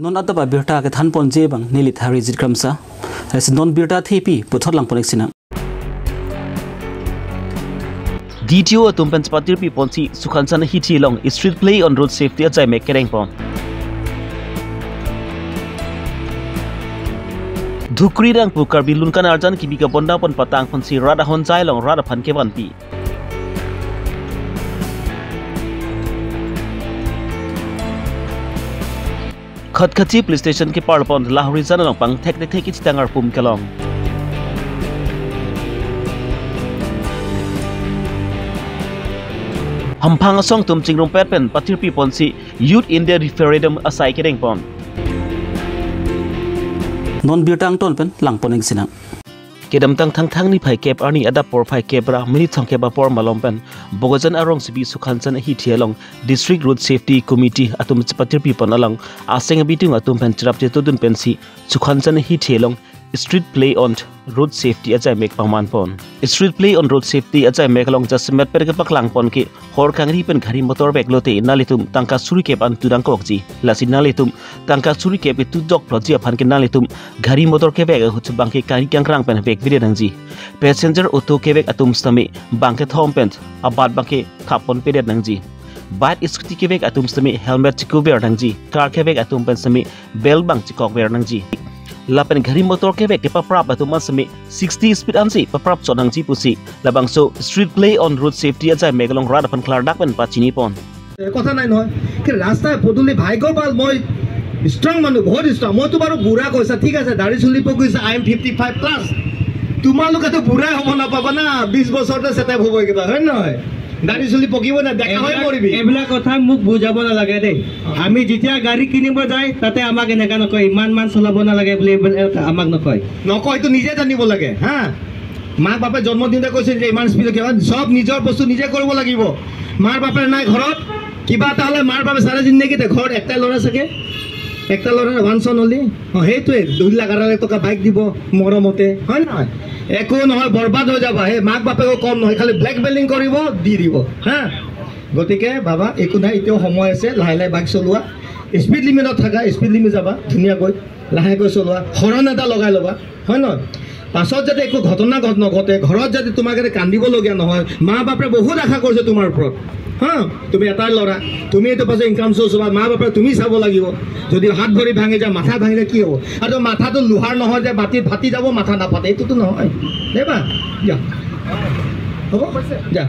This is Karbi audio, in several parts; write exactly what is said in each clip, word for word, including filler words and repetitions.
Non adap abirta kethan ponji abang neli Tharijit Kramsa. Lasi non birta thepi puthot lang pon-ik sinang. D T O atum pen chepatirpi ponsi Sukhansan ahithi along street play on road safety ajaimek kereng pon. Dhukri Rangpu Karbi Lunkan Arjan kimi kabonda pon patang ponsi rat ahonjai along rat aphan kevanpi. Khatkhati Police Station keparlo pon Lahorijan along pangthek thekthe kechitang arpum kelong. Hamphang asong atum chingrumpet pen patirpi ponsi Youth India Referendum asai kereng pon. Non birta angton pen lang pon-ik sinang. Kedamtang Thangthang niphai kep arni adap porphai kep ra minit thomkep apor malom pen Bokajan arongsopi Sukhansan ahithi along District Road Safety Committee atum chepatirpi pon along aseng abitung atum pen cherap chetudun pensi Sukhansan ahithi along street play on road safety ajaimek paman pon. Street play on road safety ajaimek along jasemet pen kepaklang pon ke hor kangri pen gari motor vek lote nanglitum tangka suri kep an tu nangkokji. Lasi nanglitum tangka suri kep ke tu jok phlotji aphan ke nanglitum gari motor kevek ahut abang ke kangri kangrang pen vekvedet nangji. Passenger auto kevek atum sitame bang kethom pen abat abang ke thap ponpedet nangji. Bike scooty kevek atum sitame helmet chekuver nangji. Car kevek atum pen sitame belt abang chekokver nangji. Lapen gari motor kevek kepaprap atum an sitame sixty speed ansi paprap chot nangji pusi labangso street play on road safety ajaimek along rat aphan klardak pen pachini pon. এ, কথা নাই নহয়। কি ৰাস্তাই পদূলি ভাগ্য ভাল, মই ষ্ট্ৰং মানুহ, বহুত ষ্ট্ৰং। মইতো বাৰু বুঢ়া কৈছা, ঠিক আছে, দাড়ি চুলি পকিছে, I am fifty five plus। তোমালোকেতো বুঢ়া হ'ব নাপাবা না, বিশ বছৰতে ছেটেপ হ'ব একেবাৰে, হয় নে নহয়? দাড়ি চুলি পকিব না, ডেকা হৈ এইবিলাক, মৰিবি। এইবিলাক কথা মোক বুজাব নালাগে দেই। আমি যেতিয়া গাড়ী কিনিব যায়, তাতে আমাক এনেকা নকয়, ইমান মান চলাব নালাগে বুলি এইবিলাক আমাক নকয়। নকয়, এইটো নিজে জানিব লাগে, হা? মাক বাপে জন্ম দিওঁতে কৈছিল যে ইমান স্পীডত কিয়? চব নিজৰ বস্তু নিজে কৰিব লাগিব। মাৰ বাপে নাই ঘৰত, কিবা এটা হ'লে মাৰ বাপে চাৰে জিন্দেগীতে ঘৰত একটাই ল'ৰা চাগে, একটা ল'ৰা, ওৱান চন অনলি। অ, সেইটোৱে দুই লাখ আঢ়ৈ লাখ টকা বাইক দিব মৰমতে, হয় নে নহয়? একো নহয়, বৰবাদ হৈ যাবা। সেই মাক বাপেকো কম নহয়, খালি ব্লেকমেইলিং কৰিব, দি দিব, হা? গতিকে বাবা, একো নাই, এতিয়াও সময় আছে, লাহে লাহে বাইক চলোৱা, স্পীড লিমিটত থাকা, স্পীড লিমিট যাবা ধুনীয়াকৈ, লাহেকৈ চলোৱা, হৰণ এটা লগাই ল'বা, হয় নহয়? পাছত যাতে একো ঘটনা ঘট নঘটে, ঘৰত যাতে তোমাক এটা কান্দিবলগীয়া নহয়। মা বাপে বহুত আশা কৰিছে তোমাৰ ওপৰত, হা? তুমি এটাই ল'ৰা, তুমি এইটো পাছত ইনকাম চ'ৰ্চ হ'বা, মা বাপে তুমি চাব লাগিব। যদি হাত ভৰি ভাঙি যায়, মাথা ভাঙি যায়, কি হ'ব? আৰু মাথাটো লোহাৰ নহয় যে মাটিত ফাটি যাব, মাথা নাফাটে, এইটোতো নহয়। দেবা, যা, হ'ব, যা,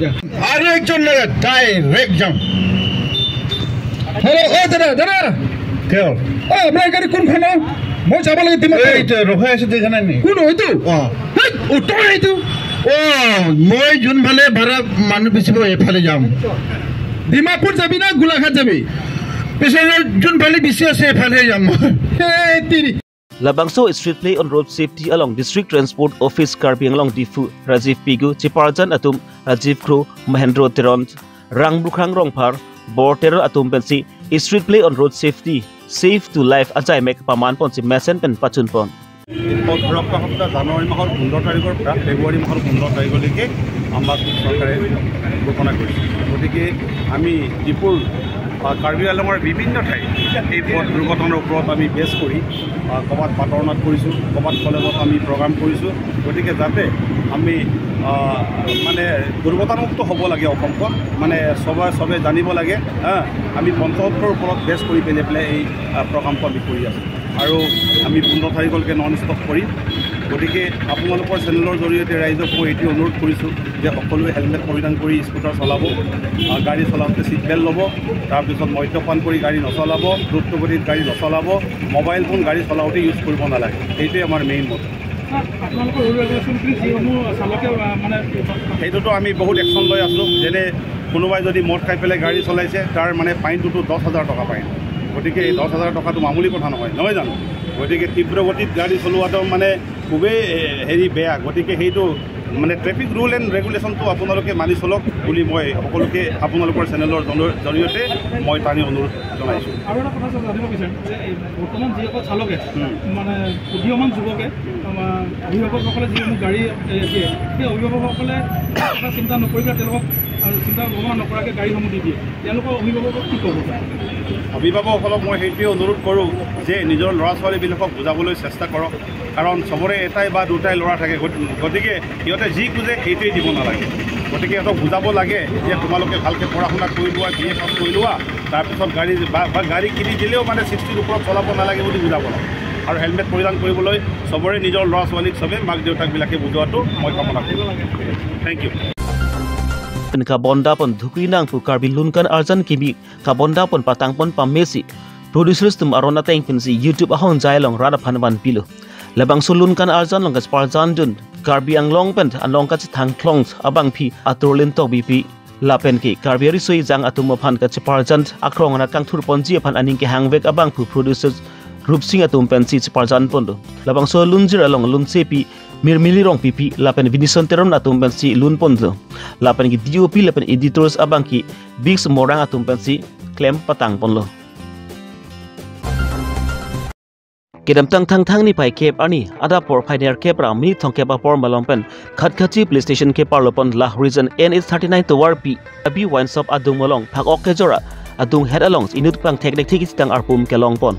যা। আৰু একজন ল'ৰা ডাইৰেক্ট যাম। হেল্ল', অ দাদা, দাদা। কিয়? অ, আপোনাৰ গাড়ী কোনখন? মই যাব লাগে ডিমাপুৰ। এইটো ৰখাই আছে, দেখা নাই নি? কোন এইটো? অ। হেই, অটো এইটো। অ, মই যোনফালে ভাড়া মানুহ বেচিব, এইফালে যাম। ডিমাপুৰ যাবি না গোলাঘাট যাবি? পিছে যোনফালে বেছি আছে, এইফালে যাম মই। এই তিৰি। Labangso street play on road safety along District Transport Office Karbi Anglong Diphu Rajiv Pegu, cheparjan atum Rajiv Kro, Mahendro Teron, Rangbukhang Rongphar, Bor Teron atum pensi street play on road safety, safe to life ajaimek paman ponsi mesen pen pachun pon. এই পথ সুৰক্ষা সপ্তাহ জানুৱাৰী মাহৰ পোন্ধৰ তাৰিখৰ পৰা ফেব্ৰুৱাৰী মাহৰ পোন্ধৰ তাৰিখলৈকে আমাক চৰকাৰে ঘোষণা কৰিছে। গতিকে আমি ডিফুৰ, আ, কাৰ্বি আংলঙৰ বিভিন্ন ঠাইত এই পথ দুৰ্ঘটনাৰ ওপৰত আমি বেছ কৰি, আ, ক'ৰবাত পাটৰনাত কৰিছোঁ, ক'ৰবাত কলেজত আমি প্ৰগ্ৰাম কৰিছোঁ। গতিকে যাতে আমি, আ, মানে দুৰ্ঘটনামুক্ত হ'ব লাগে অসমখন, মানে চবে, চবে জানিব লাগে, হা। আমি পঞ্চতত্বৰ ওপৰত বেছ কৰি পেলাই পেলাই এই, আ, প্ৰগ্ৰামটো আমি কৰি আছোঁ। আৰু আমি পোন্ধৰ তাৰিখলৈকে নন ষ্টপ কৰিম। গতিকে আপোনালোকৰ চেনেলৰ জৰিয়তে ৰাইজক মই এইটোৱে অনুৰোধ কৰিছোঁ যে সকলোৱে হেলমেট পৰিধান কৰি স্কুটাৰ চলাব, আ, গাড়ী চলাওঁতে ছিট বেল্ট ল'ব, তাৰপিছত মদ্যপান কৰি গাড়ী নচলাব, দ্ৰুতগতিত গাড়ী নচলাব, মোবাইল ফোন গাড়ী চলাওঁতে ইউজ কৰিব নালাগে। সেইটোৱে আমাৰ মেইন মটভ। ছাৰ, আপোনালোকৰ ৰুল ৰেগুলেশ্যনখিনি যিসমূহ চালকে, আ, মানে সেইটোতো আমি বহুত একশ্যন লৈ আছোঁ। যেনে কোনোবাই যদি মদ খাই পেলাই গাড়ী চলাইছে, তাৰ মানে ফাইনটোতো দহ হাজাৰ টকা ফাইন। গতিকে এই দহ হাজাৰ টকাটো মামুলি কথা নহয়, নহয় জানো? গতিকে তীব্ৰ গতিত গাড়ী চলোৱাটো মানে খুবেই, এ, হেৰি বেয়া। গতিকে সেইটো মানে ট্ৰেফিক ৰুল এণ্ড ৰেগুলেশ্যনটো আপোনালোকে মানি চলক বুলি মই সকলোকে আপোনালোকৰ চেনেলৰ জৰিয়-, জৰিয়তে মই টানি অনুৰোধ জনাইছোঁ। আৰু এটা কথা ছাৰ জানিব বিচাৰিম যে এই বৰ্তমান যিসকল চালকে, হুম। মানে উদীয়মান যুৱকে, হুম। আমাৰ অভিভাৱকসকলে যিসমূহ গাড়ী, এ, দিয়ে, সেই অভিভাৱকসকলে এটা চিন্তা নকৰিলে তেওঁলোকক আৰু চিন্তা ভাৱনা নকৰাকে গাড়ীসমূহ দি দিয়ে, তেওঁলোকৰ অভিভাৱকক কি ক'ব? অভিভাৱকসকলক মই সেইটোৱে অনুৰোধ কৰোঁ যে নিজৰ ল'ৰা ছোৱালীবিলাকক বুজাবলৈ চেষ্টা কৰক, কাৰণ চবৰে এটাই বা দুটাই ল'ৰা থাকে। গতি-, গতিকে সিহঁতে যি খোজে সেইটোৱেই দিব নালাগে। গতিকে সিহঁতক বুজাব লাগে যে তোমালোকে ভালকৈ পঢ়া শুনা কৰি লোৱা, বি এ পাছ কৰি লোৱা, তাৰপিছত গাড়ী বা, বা গাড়ী কিনি দিলেও মানে ছিক্সটিৰ ওপৰত চলাব নালাগে বুলি বুজাব লাগে। আৰু হেলমেট পৰিধান কৰিবলৈ চবৰে নিজৰ ল'ৰা ছোৱালীক চবে মাক দেউতাকবিলাকে বুজোৱাটো মই কামনা কৰোঁ। Thank you. Pen kabonda pon dhukri nangpu Karbi Lunkan Arjan kimi kabonda pon patang pon pamesi producers atum aron ateng pensi YouTube ahongjai along rat aphan vanpilo. Labangso Lunkan Arjan along kacheparjandun Karbi Anglong pen along kachethang klong abangpi atur Lintokbi Bey lapen ke Karbi ariso ejang atum aphan kacheparjan akrong ana kangthur ponji aphan aning kehangvek abangphu producers Rupsing atum pensi cheparjan ponlo. Labangso lunjir along Lunsepi, Mirmili Rongpipi lapen Vinison Teron atum pensi lun ponlo. Lapen ke D O P lapen editors abang ke Biggs Morang atum pensi klem patang ponlo. Kedamtang Thangthang niphai kep arni adap apor phai nerkep ra minit thomkep apor malom pen Khatkhati police station keparlo pon Lahorijan N H thirty-nine tovarpi Abi wine shop adung along phak-ok kejor adung het along inut pangthek thekthek kachetang arpum kelong pon.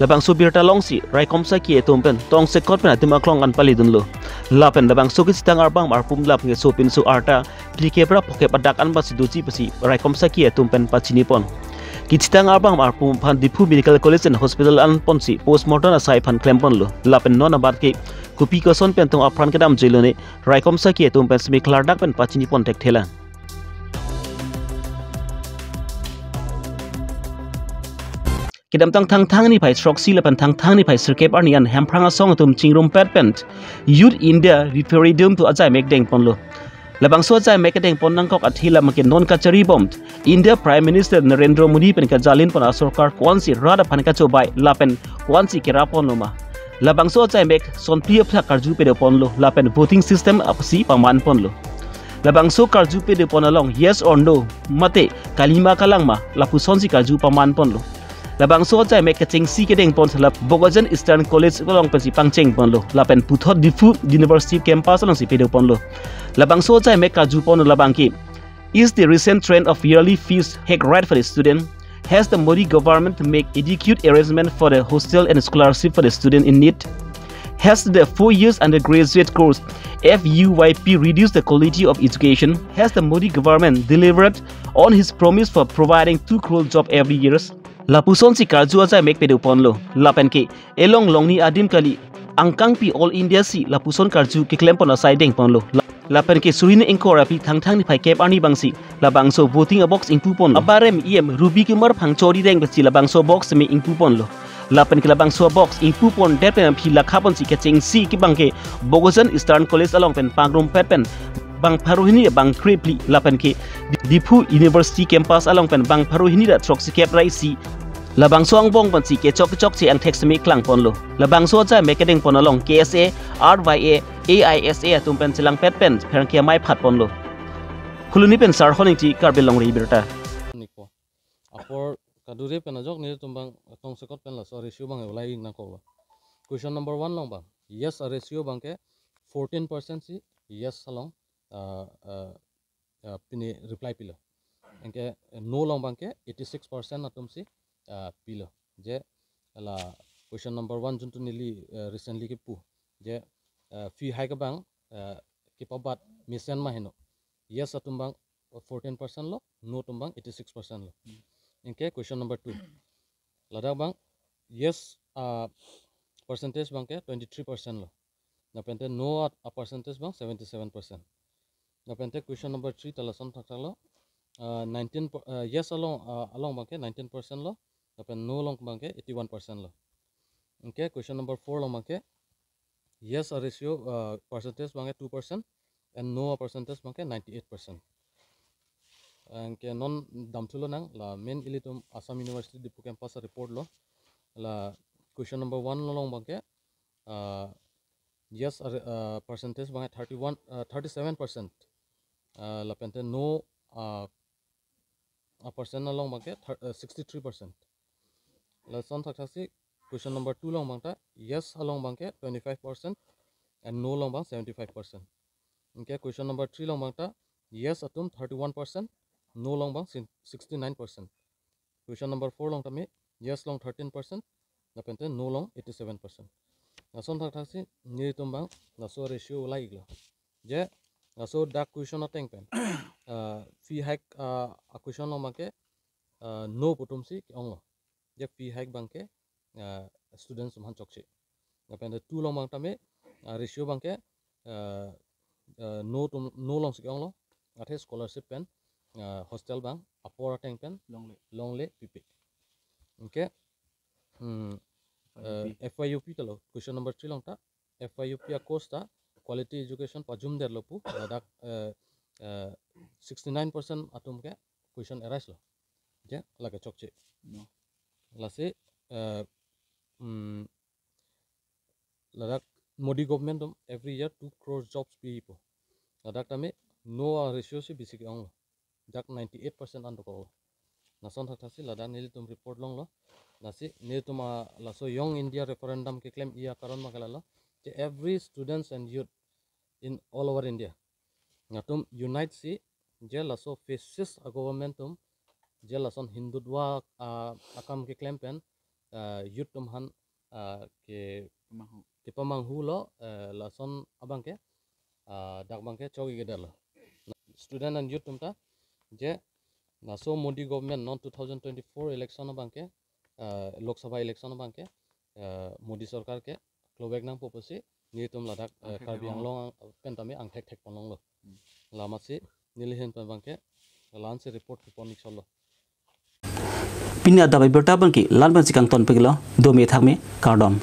Labangso birta alongsi raikom saki atum pen tongsekot pen atum aklong an palidunlo. Lapen labangso kachetang arbam arpum lapen keso pinso arta phlikep ra phokep adak anbasi doji pusi raikom saki atum pen pachini pon. Kachetang arbam arpum aphan Diphu Medical College and Hospital an ponsi postmortem asai aphan klem ponlo. Lapen non abat ke kopi koson pen tong apran kedam jilone raikom saki atum pen simi klardak pen pachini pon thekthelang. Kedamtang Thangthang niphai throksi lapen Thangthang niphai sirkep arni an Hemprang asong atum chingrumpet pen Youth India Referendum pu ajaimek dengponlo. Labangso ajaimek kedengpon nangkok athe lam ke non kachari bom India Prime Minister Narendra Modi pen kajalin pon asorkar ko-ansi rat aphan kachobai lapen ko-ansi kerap ponlo ma. Labangso ajaimek sonphli aphlak karju pedo ponlo lapen voting system apsi paman ponlo. Labangso karju pedo pon along yes or no mate kalima kalangma lapusonsi karju paman ponlo. Labangso ajaimek kechengsi kedengpon sala Bokajan Eastern College along pensi pangcheng ponlo. Lapen puthot Diphu University campus alongsi pedo ponlo. Labangso ajaimek karju pon labang ke, is the recent trend of yearly fees hike right for the student? Has the Modi government make adequate arrangement for the hostel and scholarship for the student in need? Has the four years undergraduate course F U Y P reduced the quality of education? Has the Modi government delivered on his promise for providing two crore job every year? Lapusonsi karju ajaimek pedo ponlo. Lapen ke elong longni adim kali angkangpi All India si lapuson karju keklem pon asai dengponlo. La-, lapen ke suhin ingkor api Thangthang niphai kep arni bangsi labangso voting abox ingpu ponlo. Abarem E M Ruby Kumar Phangchori deng pensi labangso box me ingpu ponlo. Lapen ke labangso box ingpu pon det pen aphi lakha ponsi kechengsi kebang ke Bokajan Eastern College along pen pangrumpet pen bang pharo hini bang krephli lapen ke Diphu University campus along pen bang pharo hini ra throksikep ra isi labangso angbong pensi kechok kechokche angthek simi klang ponlo. Labangso ajaimek kedengpon along K S A, R Y A, A I S A atum pen chelangpet pen pherangke amei phat ponlo. Phuloni pen Sarhon Ingti, Karbi Longri Abirta. Niko. Apor kadure pen ajok nelitum bang tongsekot pen laso ratio bang ulai nangkok lo. Question number one along bang. Yes aratio bang ke fourteen percent si yes along, ah, ah, ah, pini reply pilo. Anke no along bang ke eighty six percent atum si, ah, pilo. Je la question number one juntu neli, ah, recently kepu. Je, ah, fee hike bang, ah, kepabat mesen ma heno. Yes atum bang fourteen percent lo, no atum bang eighty six percent lo. Anke question number two. Ladak bang yes, ah, percentage bang ke twenty three percent lo. Lapen te no a, a percentage bang seventy seven percent. Lapen te question number three ta lason thakthak lo. Ah, nineteen per-, ah, yes along, ah, along bang ke nineteen percent lo. Lapen no along bang ke eighty one percent lo. Anke question number four along bang ke yes aratio, ah, percentage bang ke two percent and no percentage bang ke ninety eight percent. Anke non damthulo nang la main ilitum Assam University Diphu campus report lo. La question number one along bang ke, ah, yes, ah, ah, percentage bang thirty one, ah, thirty seven percent. Ah, lapen te no, ah, a percent along bang ke thir-, ah, sixty three percent. Lason thakthak si question number two along bang ta yes along bang ke twenty five percent and no along abang seventy-five percent. Anke question number three along abang ta yes atum thirty-one percent, no along abang sixty-nine percent. Question number four along tame yes along thirteen percent, lapen te no along eighty-seven percent. Lason thakthaksi nelitum abang laso ratio ulai-iklo. Je laso dak question ateng pen, ah, fee hike, ah, a question along abangke, ah, no pu atumsi ke-onglo. Je fee hike abangke, ah, students atum aphan chokche. Lapen te two along abang tame, ah, ratio abangke, ah, ah, no atum, no alongsi ke-onglo. Athe scholarship pen, ah, hostel abang apor ateng pen longle, longle pipe. Anke, hmm, F Y U P, ah, F Y U P talo. Question number three along ta F Y U P a course ta quality education pajumdetlo pu ladak, eh, eh, sixty-nine percent atum ke question arise lo. Je lake chokche. No. Lasi, eh, mm, ladak Modi government atum every year two crore jobs pipo. Ladak tame no a ratio si bisi ke-onglo. Jak ninety-eight percent an dokoklo. Lason thakthaksi ladak nelitum report longlo. Lasi nelitum a laso Young India Referendum keklem-i akaron abangke lalo. Je every students and youth in all over India, latum unite si je laso fascist a government atum, je lason Hindutva, ah, akam keklem pen, ah, youth atum aphan, ah, ke, pamanghu, kepamanghulo, eh, lason abangke, ah, dak abangke chok-ikedetlo. Student and youth atum ta je laso Modi government non two thousand twenty-four election abangke, ah, Lok Sabha election abangke, ah, Modi sorkar ke klobek nangpo pusi nelitum ladak, eh, angthek Karbi theklong. Anglong ang-, pen tame angthek thekponlonglo. Hmm. Lamasi neli ahin pen abangke la-ansi report kepon-ik solo. Pini adap abirta abangke la-an pensi kangton peklo, dome thakme, kardom.